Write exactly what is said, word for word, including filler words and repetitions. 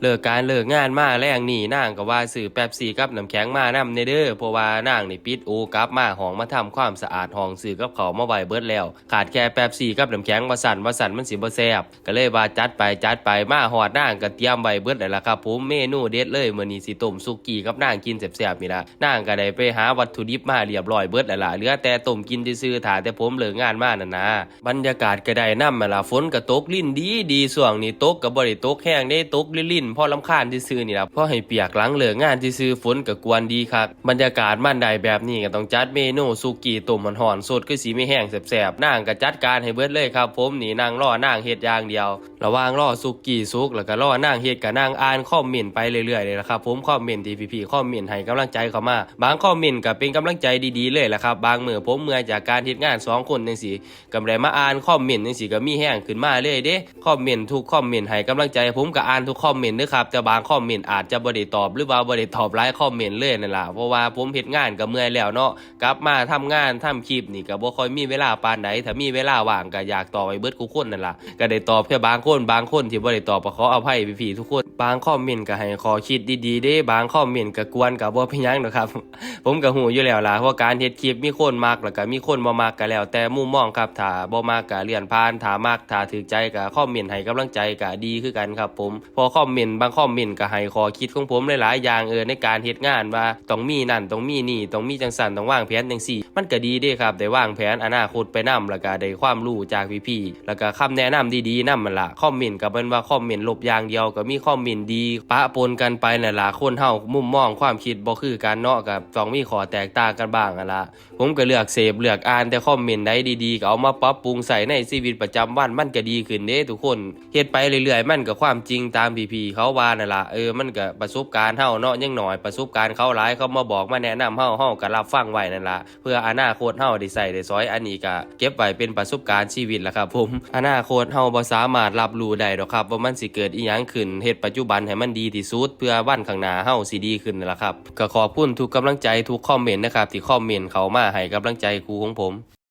เลิกการเลิกงานมาแลงนี่ นางก็ว่าซื้อเป๊ปซี่กับน้ำแข็งมานำแหน่เด้อ เพราะว่านางนี่ปิดอู่กลับมาห้อง มาทำความสะอาดห้อง ซื้อกับข้าวมาไว้เบิดแล้ว ขาดแค่เป๊ปซี่กับน้ำแข็ง ว่าซั่น ว่าซั่น มันสิบ่แซ่บ ก็เลยว่าจัดไป จัดไป มาฮอดนางก็เตรียมไว้เบิดแล้วล่ะครับผม เมนูเด็ดเลย มื้อนี้สิต้มสุกี้กับนางกินแซ่บๆนี่ล่ะ นางก็ได้ไปหาวัตถุดิบมาเรียบร้อยเบิดแล้วล่ะ เหลือแต่ต้มกินซื่อๆ ถ้าแต่ผมเลิกงานมานั่นนะ บรรยากาศก็ได้นำนั่นล่ะ ฝนก็ตกรินดีดี ช่วงนี้ตกก็บ่ได้ตกแฮงเด้ ตกรินๆ พอรำคาญซื่อๆนี่ล่ะ พอให้เปียกหลังเลิกงานซื่อๆ ฝนก็กวนดีคัก บรรยากาศมันได้แบบนี้ก็ต้องจัดเมนูสุกี้ต้มฮ้อนๆ สดคือสิมีแฮงแซ่บๆ นางก็จัดการให้เบิดเลยครับผม นี่นั่งรอนางเฮ็ดอย่างเดียว ระหว่างรอสุกี้สุกแล้วก็รอนางเฮ็ด ก็นั่งอ่านคอมเมนต์ไปเรื่อยๆเลยล่ะครับผม คอมเมนต์ที่พี่ๆคอมเมนต์ให้กำลังใจเข้ามา บางคอมเมนต์ก็เป็นกำลังใจดีๆเลยล่ะครับ บางมื้อผมเมื่อยจากการเฮ็ดงานสองคนจังซี้ ก็ได้มาอ่านคอมเมนต์จังซี้ก็มีแฮงขึ้นมาเลยเด้ คอมเมนต์ทุกคอมเมนต์ให้กำลังใจ ผมก็อ่านทุกคอมเมนต์เด้อครับ แต่บางคอมเมนต์อาจจะบ่ได้ตอบ หรือว่าบ่ได้ตอบหลายคอมเมนต์เลยนั่นล่ะ เพราะว่าผมเฮ็ดงานก็เมื่อยแล้วเนาะ กลับมาทำงานทำคลิปนี่ก็บ่ค่อยมีเวลาปานใด ถ้ามีเวลาว่างก็อยากตอบให้เบิดทุกคนนั่นล่ะ ก็ได้ตอบแค่บางคน บางคนที่บ่ได้ตอบก็ขออภัยพี่ๆทุกคน บางคอมเมนต์ก็ให้ข้อคิดดีๆเด้ บางคอมเมนต์ก็กวนก็บ่เป็นหยังดอกครับ ผมก็ฮู้อยู่แล้วล่ะ ว่าการเฮ็ดคลิปมีคนมักแล้วก็มีคนบ่มัก ก็แล้วแต่มุมมองครับ ถ้าบ่มักก็เลื่อนผ่าน ถ้ามัก ถ้าถูกใจก็คอมเมนต์ให้กำลังใจก็ดีคือกันครับผม เพราะคอมเมนต์บางคอมเมนต์ก็ให้ข้อคิดของผมหลายๆอย่าง เออ ในการเฮ็ดงานว่าต้องมีนั่น ต้องมีนี่ ต้องมีจังซั่น ต้องวางแผนจังซี่ มันก็ดีเด้ครับ ได้วางแผนอนาคตไปนำ แล้วก็ได้ความรู้จากพี่ๆ แล้วก็คำแนะนำดีๆนำนั่นล่ะ คอมเมนต์ก็เป็นว่าคอมเมนต์ลบอย่างเดียว ก็มีคอมเมนต์ดีปะปนกันไปนั่นล่ะ คนเฮามุมมองความคิดบ่คือกันเนาะ ก็ต้องมีข้อแตกต่างกันบ้างนั่นล่ะ ผมก็เลือกเสพเลือกอ่านแต่คอมเมนต์ใดดีๆ ก็เอามาปรับปรุงใช้ในชีวิตประจำวัน มันก็ดีขึ้นเด้ทุกคน เฮ็ดไปเรื่อยๆ มันก็ความจริงตามที่พี่เขาว่านั่นล่ะ เออ มันก็ประสบการณ์เฮาเนาะ ยังน้อย ประสบการณ์เขาหลาย เขามาบอกมาแนะนำเฮา เฮาก็รับฟังไว้นั่นล่ะ เพื่ออนาคตเฮาได้ใช้ได้สอย อันนี้ก็เก็บไว้เป็นประสบการณ์ชีวิตล่ะครับผม อนาคตเฮาบ่สามารถรับรู้ได้ดอกครับ ว่ามันสิเกิดอิหยังขึ้น เฮ็ดปัจจุบันให้มันดีที่สุด เพื่อวันข้างหน้าเฮาสิดีขึ้นนั่นล่ะครับ ก็ขอบคุณทุกกำลังใจ ทุกคอมเมนต์นะครับ ที่คอมเมนต์เข้ามาให้กำลังใจครูของผม